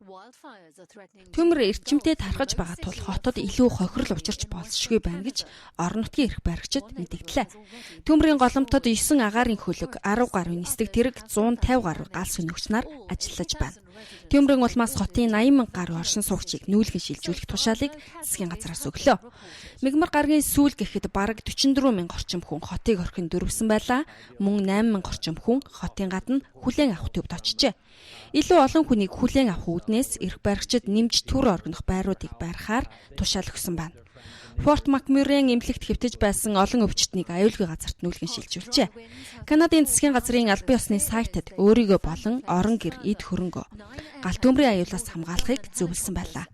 Төмөр эрчимтэй тархаж байгаа тул хотод илүү хохирол учирч болзошгүй байна гэж орон нутгийн эрх баригчид мэдэгдлээ. Төмрийн голомтод 9 агаарын хөлөг, 10 гаруй нисдэг тэрэг, 150 гаруй гал сөнөөгч нар ажиллаж байна. Төмрийн улмаас хотын 80 мянга гаруй оршин суугчийг нүүлгэн шилжүүлэх тушаалыг засгийн газраас өглөө. Мягмар гарагийн сүүл гэхэд бараг 44 мянга орчим хүн хотыг орхин дөрвсөн байлаа. Мөн 8 мянга орчим хүн хотын гадна хүлээн авах төвд очжээ. Илүү олон хүнийг хүлээн авах үүднээс эрх баригчид нэмж төр оргинох байруудыг барихаар тушаал өгсөн байна. Форт Макмюррийн эмнэлэгт хэвтэж байсан олон өвчтнийг аюулгүй газарт нүүлгэн шилжүүлжээ. Канадын засгийн газрын албан ёсны сайтад өөрийгөө болон орон гэр, эд хөрөнгөө гал төмрийн аюулаас хамгаалахыг зөвлөсөн байлаа.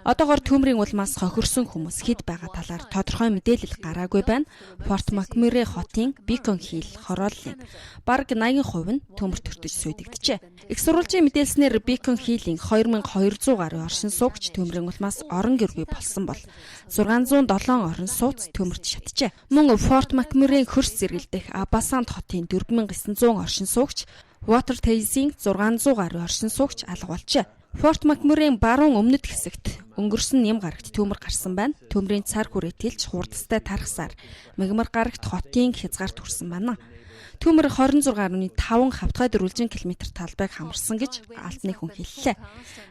Одоогоор төмрийн улмаас хохирсон хүмүүс хэд байгаа талаар тодорхой мэдээлэл гараагүй байна. Форт Макмюррей хотын Бикон Хилл хорооллын бараг 80% нь төмөрт өртөж сүйдэгджээ. Их сурвалжийн мэдээлснээр Бикон Хиллийн 2200 гаруй оршин суугч төмрийн улмаас орон гэргүй болсон бол 607 орон сууц төмөрт шатжээ. Мөн Форт Макмюррейн хөрс зэрэглэх Абасанд хотын 4900 оршин суугч, Watertown-ийн 600 гаруй оршин суугч алга болжээ. Форт Макмюррейн баруун өмнөд хэсэгт өнгөрсөн ням гарагт төмөр гарсан байна. Төмрийн цар хүрээ тэлж хурдастай тархсаар мягмар гарагт хотын хязгаарт хүрсэн байна. Төмөр 26.5 хавтгай дөрвөлжин километр талбайг хамарсан гэж албаны хүн хэллээ.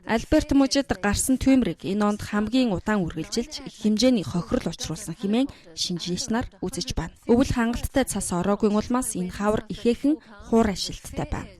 Альберт мужид гарсан төмрийг энэ онд хамгийн удаан үргэлжилж их хэмжээний хохирол учруулсан хэмээн шинжээч нар үзэж байна. Өвөл хангалттай цас ороогүй улмаас энэ хавар ихээхэн хуур ашилттай байна.